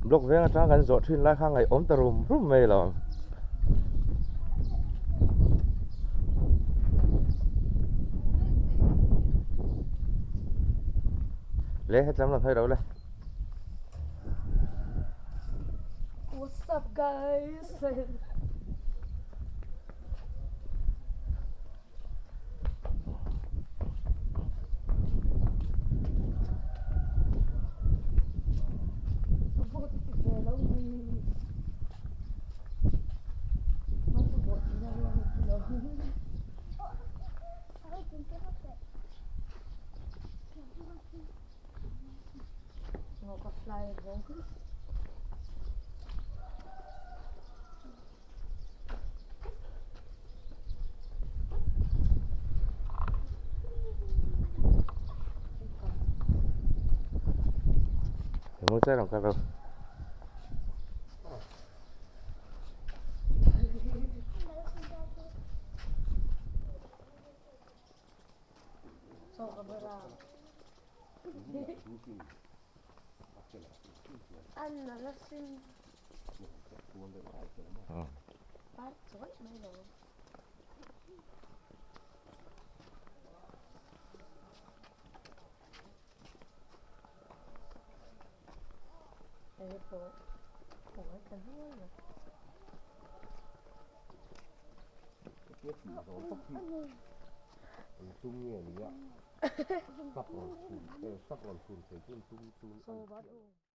Block veng atanga kan zawh thin lai kha ngaihawm ta rum rum mai lo. Le hetlam lam hawi lo le. What's up guys?